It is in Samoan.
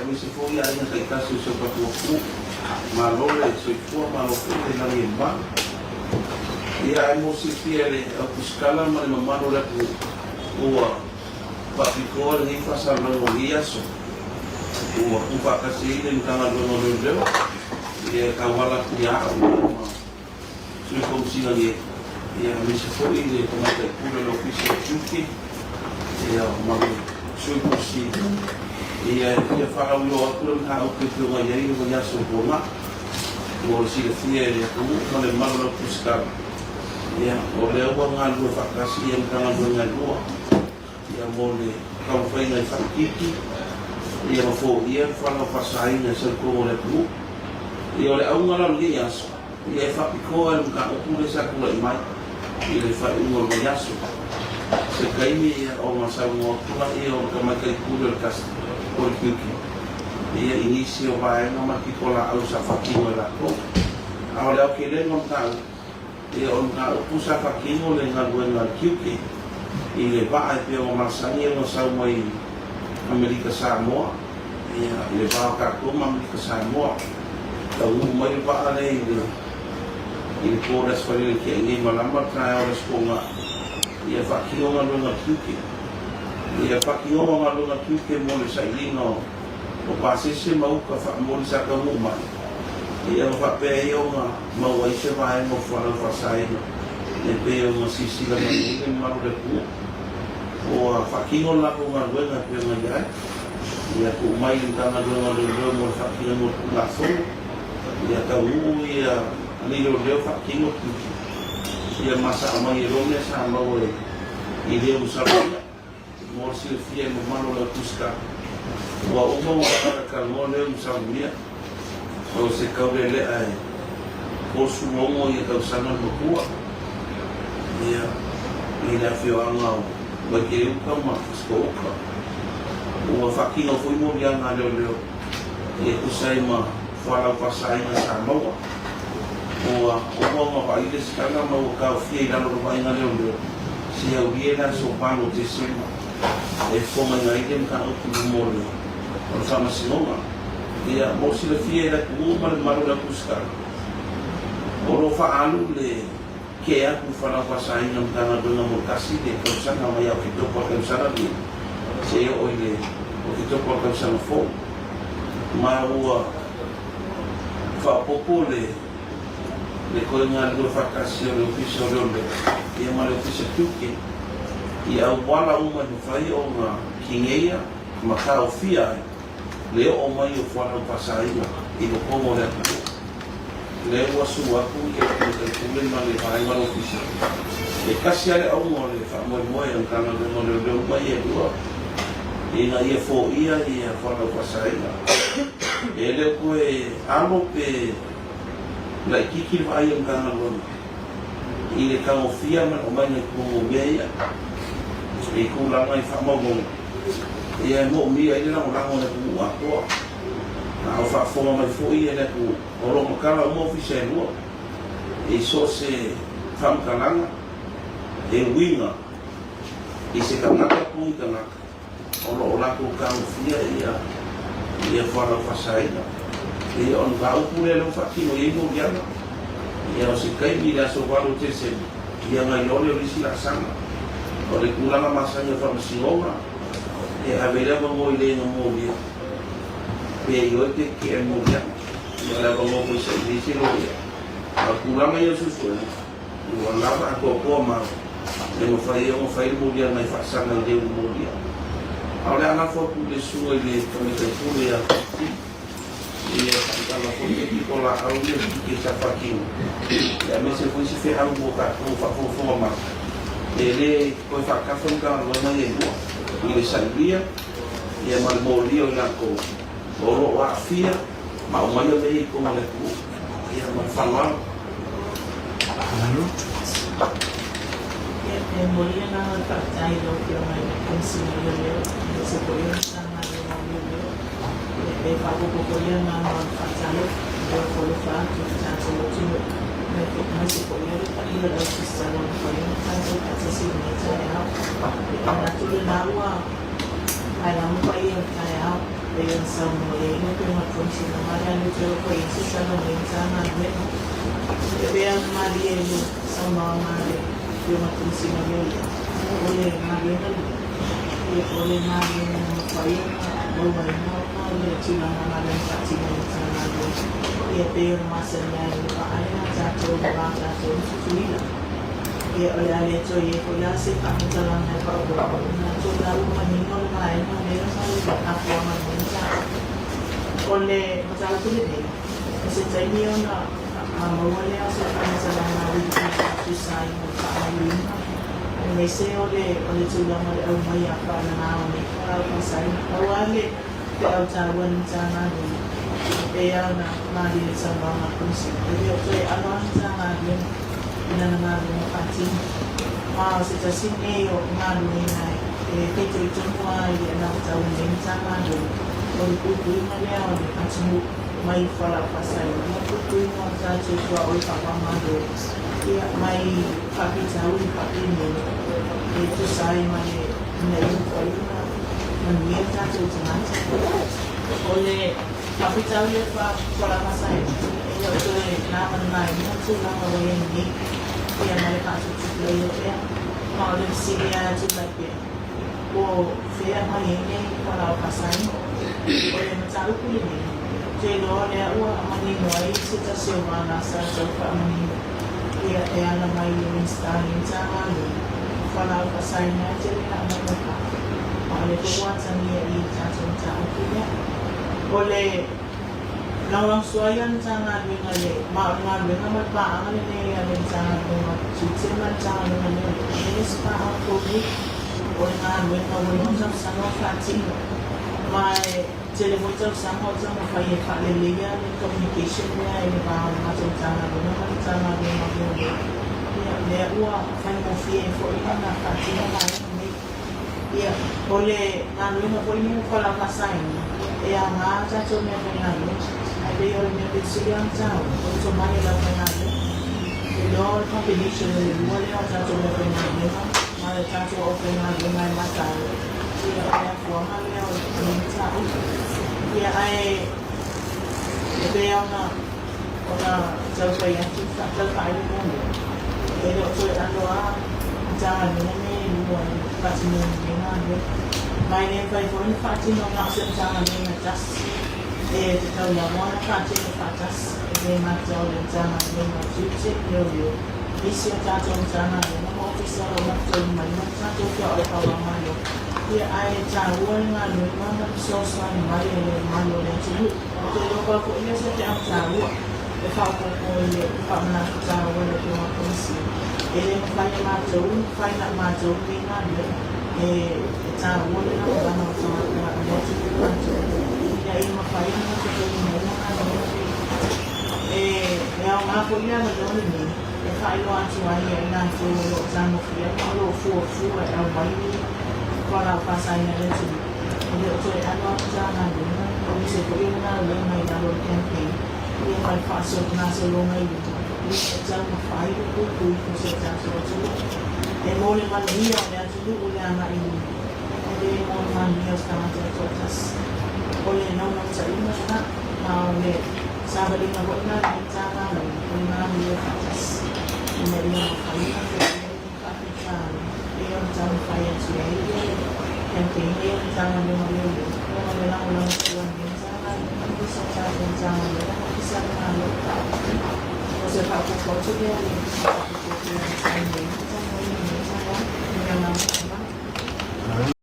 aemaise foi aiga taitasi o si o tatou atunuu. Malo le soifua, malo foi le lagi e mamalu. Ia, ae mo silafia e le au tusikala ma le mamalu o le atunuu, ua faapitoa lenei faasalalauga o lenei aso, ua tuufaatasi ai le Matagaluega o Leoleo, ia e tauala atu ia au ma Sui Komesina nei, ia aemaise foi le Tamaitai Pule o le Ofisa o Tiute, ia ma le Sui Komesina, ia e fia faalauiloa atu le mataupu e pei ona i ai le vaiaso ua tuanai. Mo le silafia e le atunuu ma le mamalu o le au tusitala, ia o lea ua galulue faatasi ia Matagaluega e lua, ia mo le taumafaiga e faititi ia ma foia le fualaau faasaina i sautonu o le atunuu. Ia o le auga la o lenei aso, ia e faapitoa i le mataupu lea sa tulai mai i le faaiuga o le vaiaso. Se taimi ia ona saunoa atu laia o le tamaitai pule o le Custom po o le Tiute ia i nisi o vaega ma le pitolaau sa faatino e latou. A o le aotelega o le mataupu, Ia, o le mataupu sa faatino le galuega a le tiute i le vaa e pei ona masani ona sau mai Amerika Samoa, ia, i le va o tatou ma Amerika Samoa. Taunuu mai le vaa lea i le i le po o le Aso Faraile na tea nei malama le taeao o le Aso Toonai, ia, faatino galuega a le tiute. Ia, faatinoga galuega a le tiute mo le sailiga o o pasese ma uka faamoli sa taunuu mai, ia ma faapea ai ona maua ai se vaega o fualaau faasaina e pei ona silasila mai ai le mamalu o le atunuu. Ua faatino le latou galuega e pei ona i ai, ia tuu mai i le Matagaluega o Leoleo mo le faatinoina o le Tulafono, ia taunuu ia alii leoleo faatino tiute, ia ma sa aumai ai loa mea sa maua i leo masalo ia. Mo le silafia e mamalu o le Aukusta, ua uma ona faatatalanoa lea Musalunia, o se taulelea e 36 ia tausaga le matua, ia, i le afioaga o Vaiteleuta ma Fasitoo-uta. Ua faatino foi moliaga a leoleo e tusa ai ma fualaau faasaina sa maua. Ua uma ona vaai le sitala ma ua taofia i lalo o le vaaiga leoleo se aulia i le aso 8 o Tesema e fofogaina ai le mataupu i luma o le Faamasinoga. Ia, mo le silafia e le atunuu ma le mamalu o le autusitala, o lo o faaalu le kea atu i fualaau faasaina Matagaluega mo le tasi le tausaga mai ia Oketopa o le tausaga lenei seia oo i le Oketopa o le tausaga fou ma ua faaopoopo le le toe galulue faatasi o le Ofisa o Leoleo ia ma le Ofisa Tiute i auala uma e mafai ona kigeia ma taofia ai le oo mai o fualaau faasaina i totonu o le atunuu. Lea ua sua atu ia le Tamaitai Pule ma le Vaega o le Ofisa. E tasi lava le auga o le faamoemoe o le Matagaluega o Leoleo uma ia e lua, ina ia foia ia fualaau faasaina. E le o toe alo pe laitiiti le vaai a le Matagaluega i le tagofia ma le aumaiga i totonu o mea ia i tulaga i faamaumauga, ia e moomia ai le lagolago a le atunuu atoa. A o faafofoga mai foi le atunuu, o lo o matala uma ofisa e lua i so o se faamatalaga e uiga i se tagata po o ni tagata o lo o latou tagofia ia fualaau faasaina. Ia o le mataupu lea lea ua faatino i ai moliaga, ia o se taimi i le aso 8 o Tesema, ia ona iloa lea o le isi laasaga. O le tulaga masani o faamasinoga, e ave le avanoa i le na molia, pe ioe pe tetee le moliaga. Ia o le avanoa foi sa i ai se loia. A o le tulaga ia o le suesuega, ua lava atoatoa ma e mafai ai ona fai le moliaga e faasaga i le ua molia. A o le a lafo atu i le susuga i le Tamaitai Pule ia Fiti, ia faamatala foi le pitolaau ia i ke sa faatino, aemaise foi se feau mo tatou faafogafoga mai, e le toe faatafa ni Matagaluega ia e lua i le sailia ia ma le molia o i latou o lo o aafia ma aumaia mea ia i totonu o le atunuu. Ia ma le faaaloalo. Malo. Ia, e momoli le agaga o le faafetai i lau Afioga i le Komesina o Leoleo, aemaise foi o le Matagaluega o Leoleo. Ia, e faaopoopo foi le agaga o le faatalofa, e ofo alofa atu i le tatou atunuu, aemaise foi o le paia o le au tusitala ua mafai ona tatou faatasi i lenei taeao. Ia, e manatu o lena ua paelama paia o le taeao. Pei ona saunoa i ai le Afioga i le Komesina ma le alu toe oo foi i ai se tala o lenei Matagaluega. E pei lava ona malie i le saunoaga a le Afioga i le Komesina o Leoleo, o le galuega lenei, ia o le galuega na mafai ona mauaina ona o le tulaga o galuega faatino a le Matagaluega. Ia e pei ona masani ai i le vaai a tatou i le va o tatou ma Tutuila. Ia o le a le toe i ai foi la se faamatalaga e faaopoopo ona atonu la ua manino le vaega lea ma le afuaga o lenei mataupu. O le mataupu lenei, o se taimi ona maua lea o se faamatalaga a Wikipedia e tusa ai ma le faagaoioiga aemaise o le o le tulaga o le aumai a faalaga o nei fualaau faasaina. Pau lava le feau taua a le Matagaluega, e pei lava ona malie i le saunoaga a le Komesina, e le o toe alo lava le Matagaluega i lana galuega faatino. Ma o se tasi lenei o galuega e fitoitonu lava i le anavatau a lenei Matagaluega, o le puipuiga lea o le atunuu mai fualaau faasaina ma le puipuiga o tatou tuaoi faava-o-Malo, ia, mai faafitauli faapenei e tusa ai ma le ina ia mafai ona manuia o tatou tagata. O le faafitauli o le fualaau faasaina, e le o toe navanavaina tulaga ua i ai nei, ia ma le faatuputupulaia pea. Ma o le fesili lava e tulai pea, po o fea mai ai nei fualaau faasaina? O le mataupu lenei, ou te iloa o lea ua manino ai se tasi o vala sa tau faamanino, ia e ala mai i le Minisita o lenei Matagaluega, o fualaau faasaina e tele na aumai mai fafo, ma o lea foi ua atagia i i le tatou mataupu lea. O le lagolagosua ia o le Matagaluega i le, ma o le galuega ma le paaga lenei a le Matagaluega o Tiute ma le Matagaluega o Leoleo, e le o se paaga fou nei, o le galuega ua leva tausaga o faatino, ma e tele foi tausaga o taumafai e faaleleia le communication lea i le va o le matou Matagaluega ma le Matagaluega o Leoleo, ia lea ua faigofie ai foi ona faatino vaega nei. Ia, o le galuega foi lenei o fualaau faasaina, e aoga tatou meafaigaluega, ae pei o le mea pito sili ona taua, o le tomai o le aufaigaluega. E iloa o le combination o le lua lea o tatou meafaigaluega ma le tatou aufaigaluega e mataala, ia o le afuaga lea o lenei mataupu. Ia, ae e pei ona ona tau fai atu, tau faailo muamua, e le o toe alo lava Matagaluega nei e lua i le faatinoina o lenei galuega. Ma e le mafai foi ona faatino na o se Matagaluega e tasi, e tatau lava ona faatino faatasi, e le gata o le Matagaluega o Tiute, Leoleo, nisi o tatou Matagaluega ma Ofisa o lo o mafutaina mai ma le tatou Feoai Faava-o-Malo. Ia, ae taua le galuega ma le fesoasoani mai a le mamalu o le atunuu. Ou te iloa pau foi lea o se feau taua e faaopoopo i le faamanatu taua a le Afioga i le Komesina. E le mafai e matou ona fai na o matou lenei galuega. E taua le lagolago a tagata o le atunuu atoa ina ia mafai ona totogi mai le galuega lenei. E aoga foi le avanoa lenei e faailoa atu ai ia i latou o lo o tagofia ma o lo o fuafua e aumai ni fualaau faasaina i le atunuu. E le o toe alo atu Matagaluega, aemaise foi o le galuega i lalo o le campaign, ia ma le faagasologa i luma, ia e taumafai le puipui o si o tatou atunuu. E mo le manuia o le atunuu i le agai i luma, e le mo le manuia o se tagata e toatasi. O le naunautaiga lena, ma o le savaliga foi lena a lenei Matagaluega, o le galulue faatasi ina ia mafai ona feoai ai Faafetai. E ono taumafai atu i ai le campaign lea i le Matagaluega o Leoleo ona o le lagolago atu a lenei Matagaluega i nisi o tatou Matagaluega ma Ofisa o le Malo. O se faaopoopo atu lea i le mataupu e pei ona saunoaina talu ai nei.